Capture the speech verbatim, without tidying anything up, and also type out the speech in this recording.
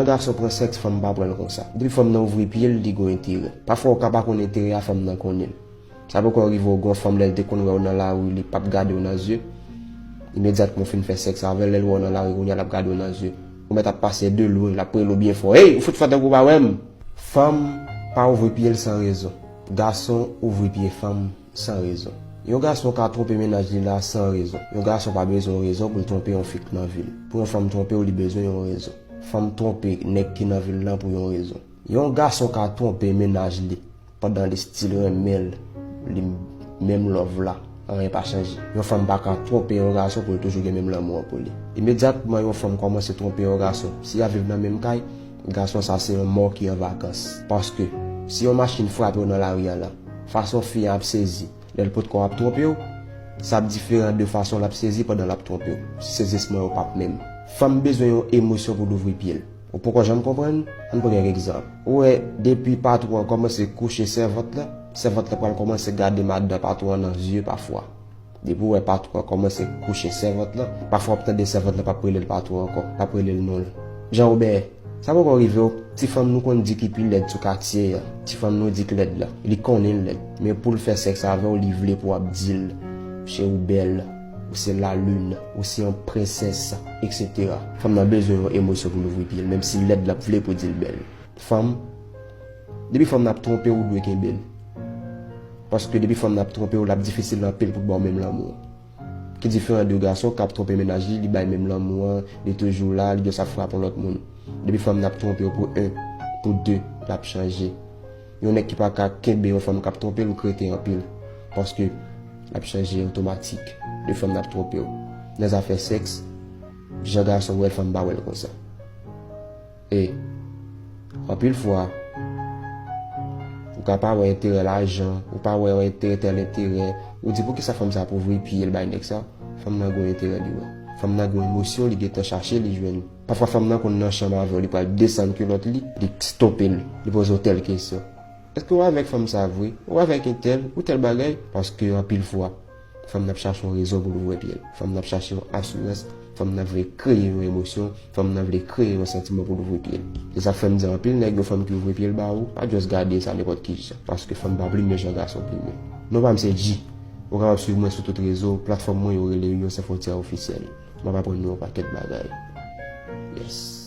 Yon gason pran sèks, fanm pa pran l konsa. Depi fanm nan ouvri pye l, li gen enterè. Pafwa ou ka pa konn enterè a, fanm nan konnen l. Sa poko rive w gen yon fanm lè l te konn wè w nan lari, li p ap gade w nan zye. Imedyatman w fin fè sèks avè l, lè l wè w nan lari, kounye a l ap gade w nan zye. Ou mèt ap pase de lwen, l ap rele w byen fò. Hey, ou fout fè tankou w pa wè m! Fanm pa ouvri pye l san rezon. Gason ouvri pye fanm san rezon. Yon gason ka twonpe mennaj li la san rezon. Yon gason pa bezwen yon rezon pou l twonpe yon fi k nan vi l. Pou yon fanm twonpe w, li bezwen yon rezon. Fanm twonpe nèg ki nan vi l lan pou yon rezon. Yon gason ka twonpe mennaj li pandan li still renmen l, li menm love la, anyen pa chanje. Yon fanm pa ka twonpe yon gason pou l toujou gen menm lanmou an pou li. Imedyatman yon fanm kòmanse twonpe yon gason, si y ap viv nan menm kay, gason sa se yon mò ki an vakans. Paske, si yon machin frape w nan lari a la, fason fi an ap sezi, lè l potko ap twonpe w, sa ap diferan de fason l ap sezi pandan l ap twonpe w. Sezisman yo p ap menm. Fanm bezwen yon emosyon pou l ouvri pye l. Ou poko janm konprann? Ann pran kèk egzanp. Ou wè, depi patwon an kòmanse kouche sèvant la, sèvant la pral kòmanse gade madan patwon an nan zye pafwa. Depi w wè patwon an kòmanse kouche sèvant la, pafwa w ap tande sèvant la p ap rele l patwon ankò, l ap rele l non l. Jan Wobè, sa poko rive w, ti fanm nou konn di ki pi lèd sou katye a, ti fanm nou di k lèd la, li konnen l lèd. Men pou l fè sèks avè w, li vle pou w ap di l, cheri w bèl, ou se lalin, ou se yon prensès, etsetera. Fanm nan bezwen yon emosyon pou l ouvri pye l, menm si lèd l ap vle pou di l bèl. Fanm, depi fanm nan ap twonpe w, ou dwe kenbe l. Paske depi fanm nan ap twonpe w, l ap difisil anpil pou l ba w menm lanmou an. Ki diferan de gason k ap twonpe mennaj li, li bay menm lanmou an, li toujou la, li jis ap frape yon lòt moun. Depi fanm nan ap twonpe w pou en, pou de, l ap chanje. Yon nèg ki pa ka kenbe yon fanm k ap twonpe l, ou k rete anpil. Paske l ap chanje otomatik. Depi fanm nan ap twonpe w. Nan zafè sèks, jan gason wè l, fanm pa wè l konsa. E, anpil fwa, ou ka pa wè enterè lajan, ou pa wè enterè tèl enterè, ou di, "Poukisa fanm sa ap ouvri pye l bay nèg sa?" Fanm nan gen yon enterè li wè. Fanm nan gen yon emosyon, li gentan chache, li jwenn. Pafwa fanm nan konn nan chanm avè w, li pral desann kilòt li, li stope l, li poze w tèl kesyon. Èske w avèk fanm sa vre? Ou avèk entèl? Ou tèl bagay? Paske anpil fwa, fanm nan ap chache yon rezon pou l ouvri pye l. Fanm nan ap chache yon asirans. Fanm nan vle kreye yon emosyon. Fanm nan vle kreye yon santiman pou l ouvri pye l. Se sa k fè m di anpil nèg, yon fanm ki ouvri pye l ba ou, pa just gade sa nenpòt ki jan. Paske fanm pa plimen jan gason plimen. Non pa m se G. Ou kapab swiv mwen sou tout rezo, platfòm mwen yo rele Union Sans Frontières Officiel. M ap aprann nou yon pakèt bagay. Yes.